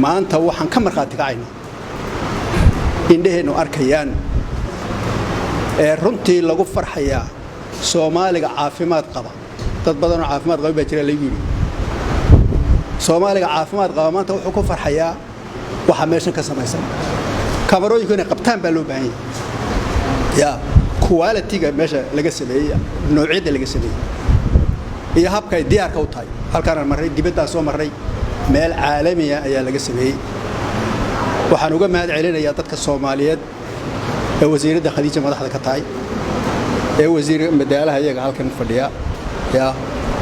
Maanta waxaan ka markhaati kacaynaa, indhaheennu arkayaan, ee runtii lagu farxayaa, Soomaaliga caafimaad qaba. Dad badanoo caafimaad qaba baa jira laygu yidhi. Soomaaliga caafimaad qaba maanta wuxuu ku farxayaa waxaa meeshan ka samaysan. Kamarooyinku inay qabtaan baa loo baahan yahay, ya quality-ga meesha laga sameeyey, noocyadda laga sameeyey iyo habka ay diyaarka u tahay. Halkaanaan marray, dibaddaan soo marray, meel caalamiya ayaa laga sameeyey. Waxaan uga mahad celinayaa dadka Soomaaliyeed ee wasiiradda Khadiija madaxda ka tahay, ee wasiir madaalaha iyaga halkan fadhiya, ya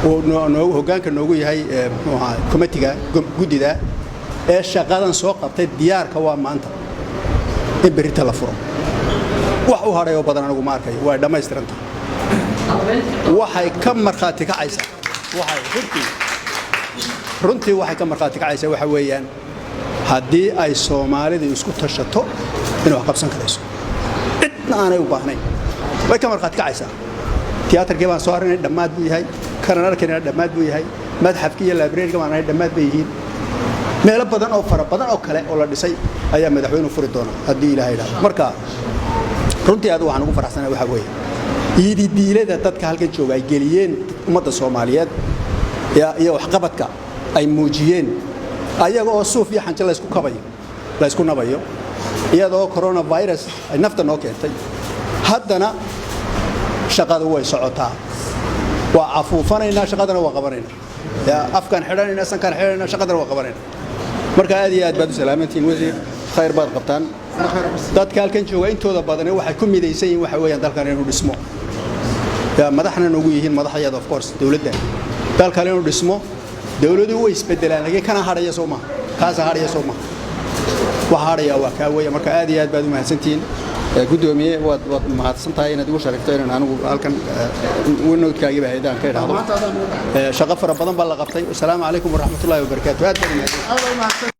uu hoggaanka noogu yahay, muxuu ahaa, committee-ga, guddida ee shaqadan soo qabtay. Diyaarka waa maanta in berrita la furo. Wax u hadhay oo badan anigu ma arkayo, way dhammaystiran tahay. Waxay ka markhaati kacaysaa, waxay runtii waxay ka markhaati kacaysaa waxa weeyaan, haddii ay Soomaalidu isku tashato inay wax qabsan karayso, cidna aanay u baahnayn, way ka markhaati kacaysaa. Tiyaatarkii baan soo arrinay, dhammaad buu yahay. Kanan arkaynana dhammaad buu yahay. Madxafkii iyo library-ga baan ahay, dhammaad bay yihiin. Meelo badan oo fara badan oo kale oo la dhisay ayaa madaxweynuhu furi doona haddii Ilaahay idhahdo. Marka runtii aad waxaan ugu faraxsanahay waxaa weeye yididiilada dadka halkan jooga ay geliyeen ummadda Soomaaliyeed iyo waxqabadka ay muujiyeen, ayaga oo suuf iyo xanjo laysku kabayo, laysku nabayo, iyadoo coronavirus ay nafta noo keentay, haddana shaqadu way socotaa. Waa cafuufanaynaa, shaqadana waa qabanaynaa. Afkaan xidhanaynaa, sankaan xidhanaynaa, shaqadana waa qabanaynaa. Marka aad iyo aad baad u salaamantihiin. Wasiir, khayr baad qabtaan. Dadka halkan jooga intooda badani waxay ku midaysan yihiin waxa weeyaan dalkan inuu dhismo. Ya madaxna noogu yihiin madaxyada, of course, dowladda. Dalkan inuu dhismo, dowladuhu way isbedelaan, laakiin kana hadhaya soo maha, kaasa hadhaya soo maha. Waxa hadhaya waa kaa weeye. Marka aad iyo aad baad u mahadsantihiin. Guddoomiye, waad mahadsan tahay inaad igu sharifto inaan anigu halkan note-kaagiiba haydaan ka idhaahdo. Shaqo fara badan baa la qabtay. Wasalaamu calaykum waraxmatullaahi wabarakaatu. Aad baad u mahadsan.